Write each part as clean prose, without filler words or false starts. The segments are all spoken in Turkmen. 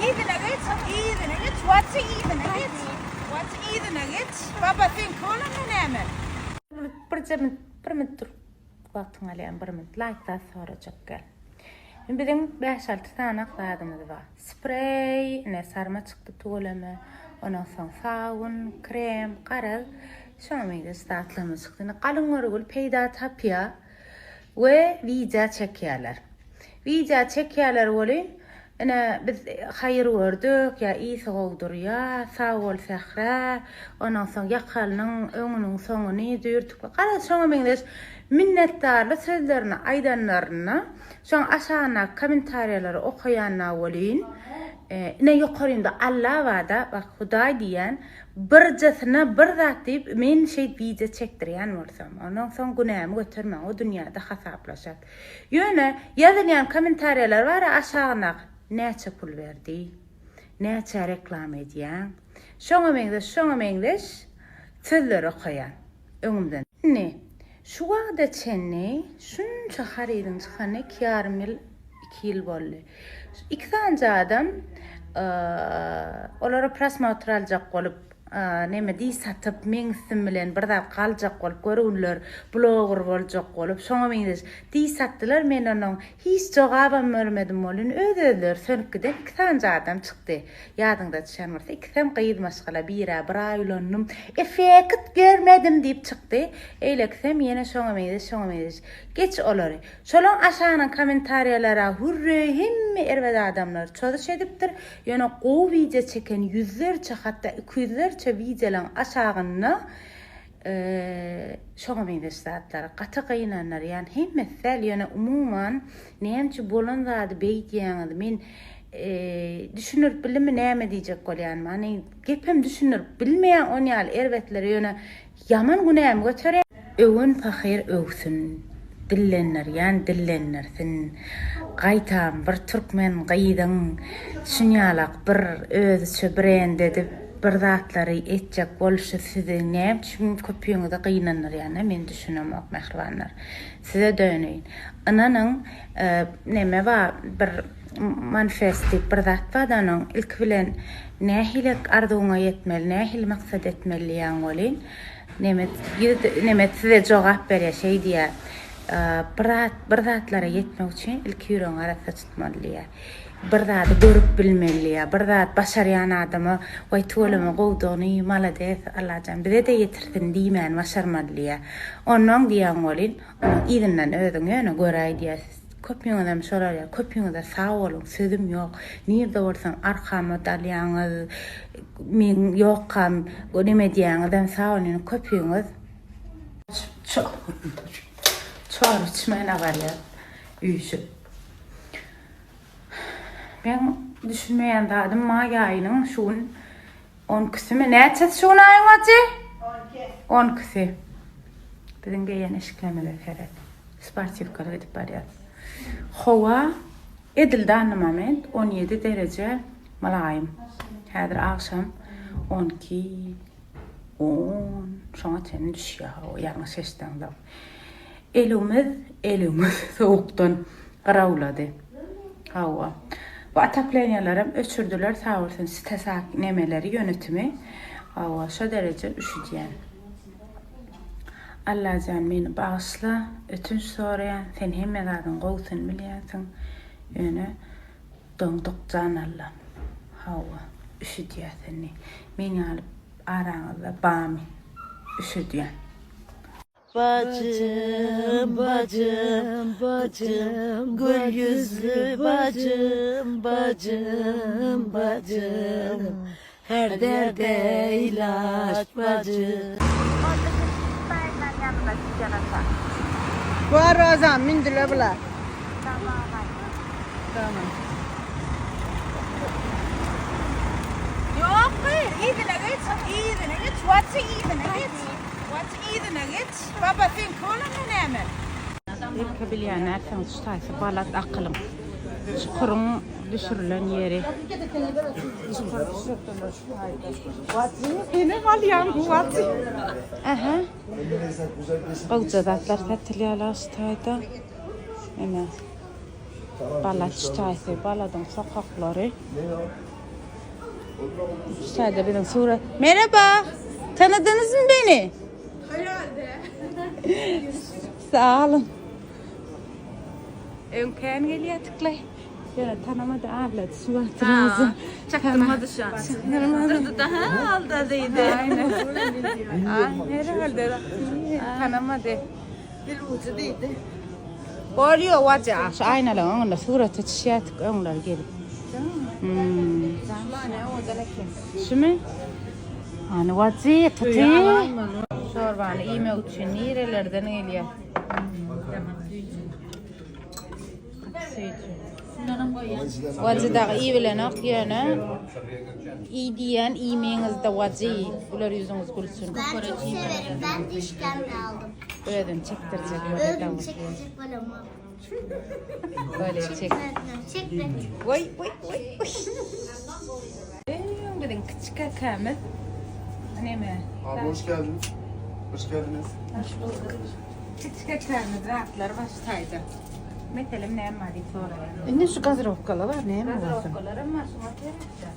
Yzyna geç, yzyna geç, Waçy yzyna geç. Waçy yzyna geç. Baba seňki bolanda näme? Birje minut, bir minut dur. Wagtyňy alýan bir minut. Laýk zat sorajak gel. Indi biziň 5-6 sany zadymyz bar. Spreý, ine sarma çykdy tüweleme. Ondan soň sabun, krem, garaz, şoňa meňzeş zatlarymyz çykdy. Indi galyň görgüli peýda tapýar we wideo çekýärler. Wideo çekýärler welin, ine biz haýyr gördük, ýa ysy gowy durýar, sag bol Sähra, ondan soň ýakalynyň öňüniň soňuny düýrtük, garaz şoňa meňzeş minnetdarlyk sözlerini aýdanlarynda, şoň aşagyndaky kommentariýalary okaýanda welin, ine ýokarynda Alla barda, bak Hudaý diýýän, birjesine bir zat diýip men şeýdip wideo çekdirýän bolsam, ondan soň günämi götermäň, o dünýäde hasaplaşar. Ýöne ýazylýan kommentariýalar bar aşagyndaky näçe pul berdi, näçä reklama edýäň, şoňa meňzeş şoňa meňzeş sözleri okaýan öňümden. Indi şu wagta çenli şunça harydyň çykanyna iki ýarym ýyl, iki ýyl boldy. Iki sanyja adam olara prosmotr aljak bolup Neme diý satyp meň üstüm bilen bir zat galjak bolup görgüliler bloger boljak bolup şoňa meňzeş diý satdylar men onuň hiç jogabam bermedim welin öz özleri sönüp giden iki sanyja adam çykdy ýadyňda düşen bolsa ikisem gyz maşgala birä bir aý ulandym effekt görmedim diýip çykdy eýlekisem ýene şoňa meňzeş şoňa meňzeş geç olary şolaň aşagynyň kommentariýalara hürre hemme erbet adamlar çozuş edipdir Ýöne gowy wideo çeken ýüzlerçe hatda ikiýüzlerçe wideolaň aşagynda şoňa meňzeş zatlar gaty gynandyrýan hemmesi däl ýöne umuman näme üçin bolan zady beýdýäňiz men düşündirip bildimmi näme diýjek bolýanymy hany gepem düşündirip bilmeýän on ýaly erbetlere ýöne Ýaman günämi göterýän. Öwen pahyr öwsün, dillendirýän dillendirsin. Gaýtam bir türkmen gyzyň şunýalak bir özüçe brend edip bir zatlary etjek bolşy sizi näme üçin köpüňizi gynandyrýanyna men düşünemok mähribanlar. Size döneýin. Ynanyň neme bar bir manifest diýip bir zat barda onuň ilki bilen nähili arzuwyňa ýetmeli nähili maksat etmeli diýýäň welin neme neme size jogap berýär şeý diýýär bir zat bir zatlara ýetmek üçin ilki ýüregiňi arassa tutmaly diýýär bir zady görüp bilmeli diýýär bir zat başarýan adama waý tüweleme gowudygyny malades Allajan bize-de ýetirsin diýmäni başarmaly diýýär onnoň diýýäň welin onuň yzyndan özüň ýöne göräý diýýär Köpüňizem şolar ýaly köpüňize sag boluň sözüm ýok nirde bolsam arkama dalýaňyz men ýokkam neme edýäňizem sag boluň ýöne köpüňiz çorba içmäne barýas üýşüp meň düşünmeýän zadym maý aýynyň şu gün on ikisimi näçesi şu gün aýyň bajy on ikisi biziň geýen eşiklerimize seret. Sportiwkada gidip barýas. Howa edil danny moment 17 dereje mylaýym. Häzir agşam 12 10 şoňa çenli düşýär howa ýalňyş eşdeňzok. Elimiz elimiz sowukdan gyrawlady. Hawa. Bu otopleniýalaram öçürdiler sag bolsun sitesak nemeleri ýönetimi. Hawa şo dereje üşüdýän. Allajan meni bagyşla, ötünç soraýan, sen hemme zadyň gowusyny bilýänsiň, ýöne doňduk jan Allam. Hawa, üşüdýäs indi. Men ýaly araňyzda bamy üşüdýän. Bacım, bacım, bacım, gül yüzlü bacım, bacım, bacım. Her derde ilaç bacı. Bar Rozam mündüler bular. Tamam. Ýok gyz, yzyna geç, yzyna geç, waçy yzyna geç. Waçy yzyna geç. Baba seňki bolanda näme? Ilki bilýän närsäňiz şu taýsy balat akylyň. Çukuryň düşürilen ýeri. Çukur düşürdiler şu taýda. Senem alýaň Waçy. Aha. Gowja zatlar satylýarlar şu taýda. Ine. Balat şu taýsy, baladyň sokaklary. Şaýda biziň surat. Merhaba. Tanıdınız mı beni? Herhalde. Sağ olun. Öňkän gelýär tıklay. Ýöne tanamady ablady şu wagtymyzy. Çaktırmadı şu an. Durdu daha aldı deydi. Aynen. Ay, herhalde tanamady. Dil ucu deydi. Bolýar waja. Şu aýnalyň öňünde surata çişýärdik öňler gelip. Hmm. Şumy? Hani wajy tuty. Çorbany iýmek üçin nirelerden gelýär? Wajy dagy iý bilenok ýöne iý diýen iýmeňizde wajy güler ýüzüňiz gülsün. Ben çok severim. Ben de işkembe aldım. Özüni çekdirjek bolýar Özüm dagy. çekecek olamam. Bolýar çek. Çekme. Voý voý voý. Eee, biziň kiçi kakamyz. Neme? Abi hoş geldiniz. Hoş geldiniz. Kiçi kakamyz zatlar başlaýdy. Meselem näme bar diýip soraýar. Indi şu gazrovkalar var ne mi olsun? Gazrovkalaram var şuňa seretde.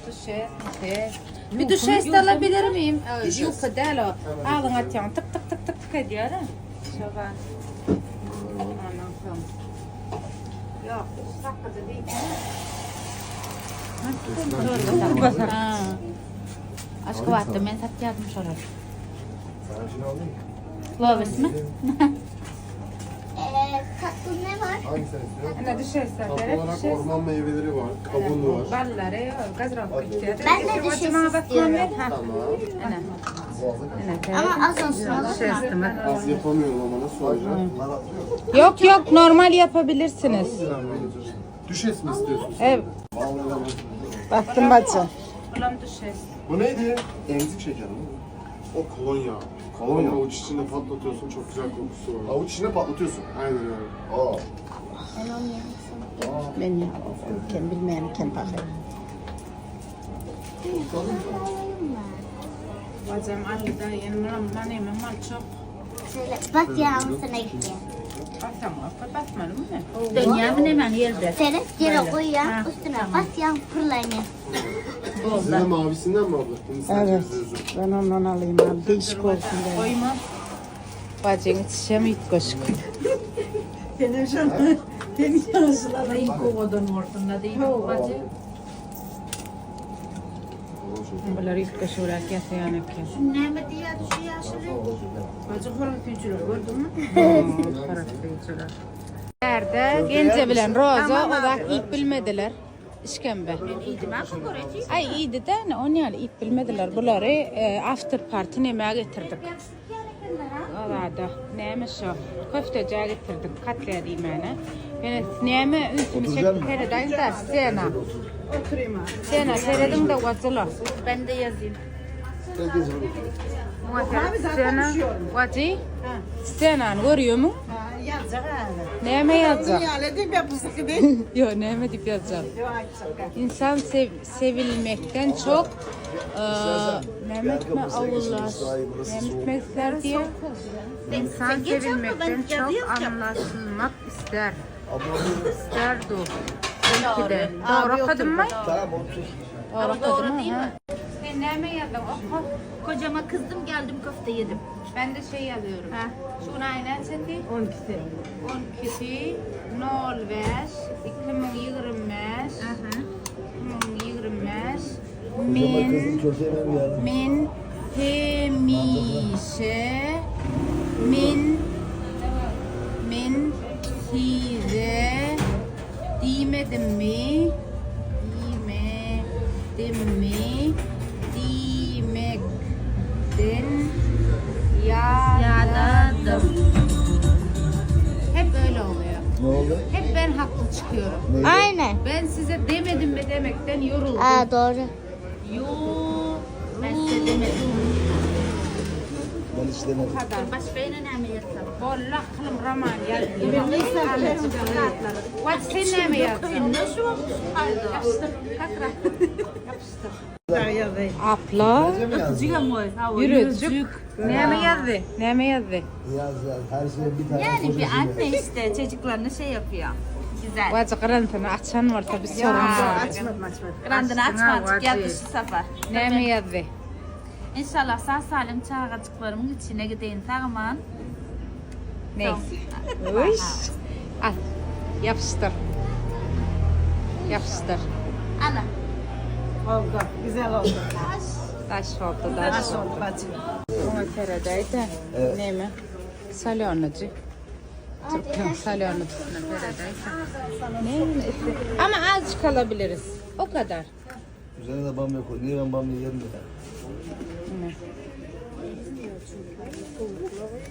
Düşes, düşes. Bir düşes de alabilir miyim? Ýuka däl o. Agzyňa atýaň tyk tyk tyk tyk tyk edýär. Şo bar. Ondan soň. Ýok, sakgyjy diýsene. Aşgabatda men satýardym şolary. Sana bir şey alayım mı? Lovis mi? Ee, tatlı ne var? Hangisini istiyorsun? Ana düşes Tatlı zaten. olarak Düşes. orman meyveleri var, kavun var. Ballary, gazrovka gidýär. Ben de düşes istiyorum. Tamam. Ana. Boğaza kaç. Ama az olsun olur mu? Az yapamıyorum ama nasıl olacak? Yok yok normal yapabilirsiniz. Düşes mi istiyorsun? Evet. Baktım bacı. Ulan düşes. Bu neydi? Emzik şekeri mi? O kolonya. Kolonya. Onu avuç içinde patlatıyorsun çok güzel kokusu var. Avuç içine patlatıyorsun. Aynen öyle. Aa. Ben onu yemek Ben ya okurken bilmeyen iken bakayım. Bacım aldı yanımdan ben yemem al çok. Şöyle bak yağmur sana gidiyor. Basam basmalı mı ne? Dönýärmi näme ýerde? Seret yere koy ya üstüne bas yağmur fırlayın. Size de mavisinden mi abla? Hindistan Evet. cevizi özü. Ben ondan alayım abi. Değişik olsun diye. Koyma. Bacın içişe mi itkoşuk? Benim şunu, benim şanslarım. Bacı. Bunlar itkoşurak yasayan eken. Näme diýýärdi şu ýaşuly? Bacı horasıycılar gördün mü? Horasıycılar. Nerede? Gence bilen Roza o da iyip bilmediler. İşkembe. Ay iyiydi de ne on ýaly iyip bilmediler. Bulary e, after party nämä getirdik. Alada näme şu köftejä getirdik katliýa diýmäne. Ýöne näme ünsümi çekdi seredäýin da scena. Scena serediň de wajyla. Ben de yazayım. Scena wajy. Scenany görýärmiň? Yazacak abi. Näme ýazjak? Dünyada değil ya bu değil. Yo näme diýip ýazjak? İnsan sev, sevilmekten çok eee näme etme Allah näme etmek ister diye İnsan sevilmekten çok anlaşılmak ister. İsterdi. Belki de. Doğru okudun mu? Doğru okudun mu? Ha. Sen näme yazdın? Oku. Kocama kızdım geldim köfte yedim. Ben de şey yazıyorum. Şuna aynen çeti. 12'si. 12 05 2025 2025 Men men hemişe men men size diýmedim mi diýmedim mi diýmekden ýadadım. Hep öyle oluyor. Ne oldu? Hep ben haklı çıkıyorum. Aynen. Ben size demedim mi demekten yoruldum. Aa doğru. Yoruldum. Ben size demedim. Ben hiç demedim. kadar. Başka ýene näme ýazsam? Bolla kılım roman yazdım. What sen näme yazdın? Yapıştır. Kakra. Yapıştır. Apla. Yürücük. Näme yazdı? Näme yazdı? Yaz yaz. Her şeye bir tane Yani bir anne işte çocuklarına şey yapıyor. Güzel. Wajy gyrynsyny açan bolsa biz soran bordy. Açmadım açmadım. Grandını Açtın ha, açmadık yazdı Vacı. şu sefer. Näme ýazdy? İnşallah sağ salim çağacıklarımın içine gideyim sağman. Neyse. Uş. Al. Ýapyşdyr. Ýapyşdyr. Ana. Oldu. Güzel oldu. Daş boldy, daş Nasıl boldy. oldu bacım? Oňa seredäýdä. Näme? Salýonyjy. Türkmen salýonyjysyna seredäýdä. Näme etse? Ama azjyk alabiliriz. O kadar. Üzerine de bamya koy. Niye ben bamya yerim ya? Ine.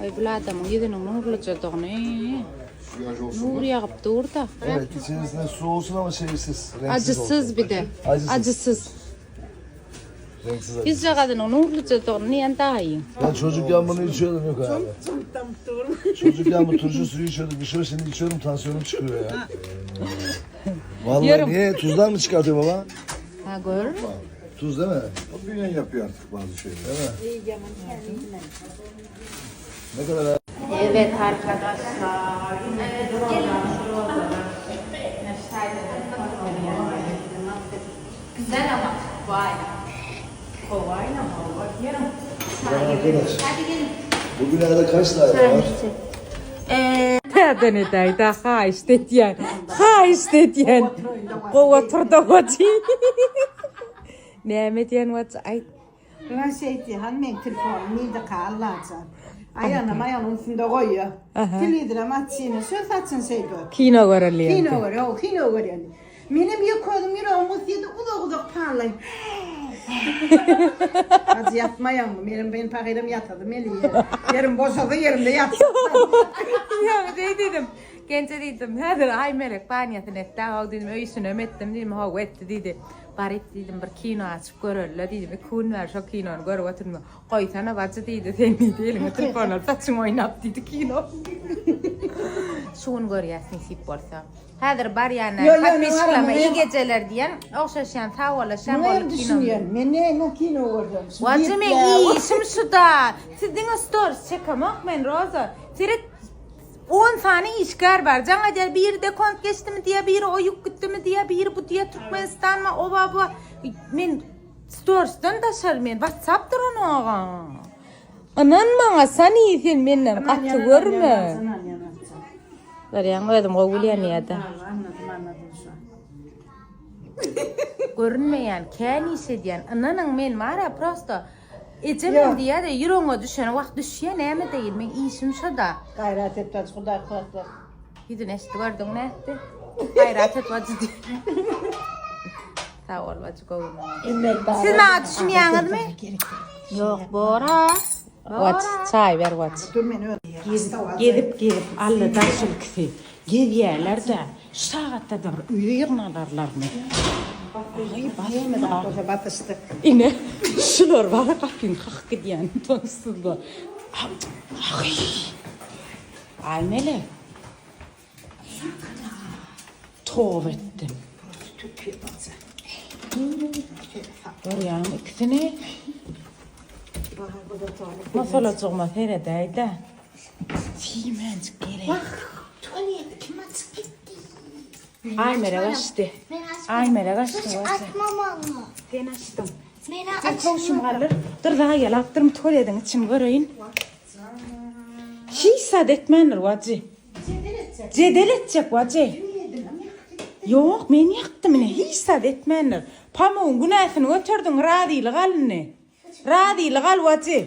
Ay bu adamyň ýüzüniň nurlujadygyny. Suyu olsun. Nur ýagyp dur-da. Evet içerisinde su olsun ama şeysiz. Renksiz Acısız olsun. bir de. Acısız. Acısız. Renksiz acısız. Yüzcegazynyň nurlujadygyny niýen daha iyi. Ben çocukken bunu içiyordum yok abi. Çocukken bu turşu suyu içiyorduk. Bir şey şimdi içiyorum tansiyonum çıkıyor ya. Vallahi Yarım. niye? Tuzdan mı çıkartıyor baba? Ha gör. Tuz değil mi? O bünyen yapıyor artık bazı şeyleri. Değil mi? Ne kadar Evet arkadaşlar. Yine rozalar, rozalar. Güzel ama. Vay. Kovayla mı? Yarım. Arkadaş. Hadi gelin. Bugünlerde kaç tane var? Täden edäýdä haýyşt edýän. Haýyşt edýän. Gowy otur da wajy. Näme edýän wajy? Aýt. Ulan şey diyor, hani benim telefonum neydi ka Allah'can. Ayağına ayağının üstünde koyuyor. Televizyon açsın, söz açsın şey diyor. Kino göreliň. Kino görüyor, o kino görüyor. Benim yıkadım yüreğim ısıydı, uzak uzak parlayın. Hacı yatmayan mı? Benim benim pakirim yatadı, meli Yerim boşaldı, yerimde yattı. Ýa, deý diýdim. Genje diýdim. Häzir aý melek banýasyny etdi. Haw diýdim, öýsünem etdim diýdim. Haw etdi diýdi. Baryp diýdim bir kino açyp göreli diýdim. Iki gün bäri şo kinony görüp oturdym. Goýsana bajy diýdi, sen diýdi, eliňe telefon alyp saçyňy oýnap diýdi kino. Şu gün görýäs nesip bolsa. Häzir barýan Ýo, ýo, podpisçikleme ýo, iyi geceler diýen, ogşaşýan, sag bolaşýan Muňa hem bolup kino. düşünýän. Men ne ne kino gördüm. Şu Wajy men gitler. işim şuda. Siz diňe stories çekamok men Roza. Seret 10 sany işgär bar. Jaň edýär, biri dekont geçdimi diýä, biri oýuk gitdimi diýä, biri bu diýä Türkmenistanmy, oba bu. Men storiesden daşary men WhatsApp duran aga. Ynan maňa sani sen menden gaty görme. Anan, anan, anan. Görýäň özüm gowy bilýän ýa-da. Anladım, anladım şu an. Görünmeýän, kän iş edýän. Ynanyň men bar-a prosto ejem diýýär-de ýüregiňe düşeni wagt düşýär näme deýin meň işim şo-da. Gayret et, bacı, Hudaý kuwwatlasyn. Ýüzüne eşitdi gördüň nätdi? Gaýrat et bajy diýdi. Sag bol bajy göwnüňe. Siz maňa düşünýäňizmi? Yok Bora. Waç, çaý ber waç. Dur men öyle. Gezip gezip alla daş ülkesi gezýärler-de şu sagatda da bir öýe ýygnalarlarmy? Aý basma. Bolsa batıştık. Ine şular bar gapyny kakyp gidýän tonsuzlar. Aý. Aý mele. Toba etdim. Görýäň ikisini. Masalajygyma seredäý-dä. Siýmänjik gerek. Tuvalet kim açıp gitti? Aý melek açdy. Ben açmadım. Aý melek açdy. Hiç açmam onu. Sen açdyň. Ben Sen açmam. kowşum galdyr. Dur daha gel apdyrym tuvaletiň içini göreýin. Hiç zat etmändir wajy. Jedel etjek wajy. Ýok, men ýakdym ine, hiç zat etmändir. Pamugyň günäsini göterdiň, razylyk al indi. Razylyk al wajy.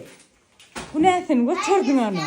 Günäsini göterdiň ana.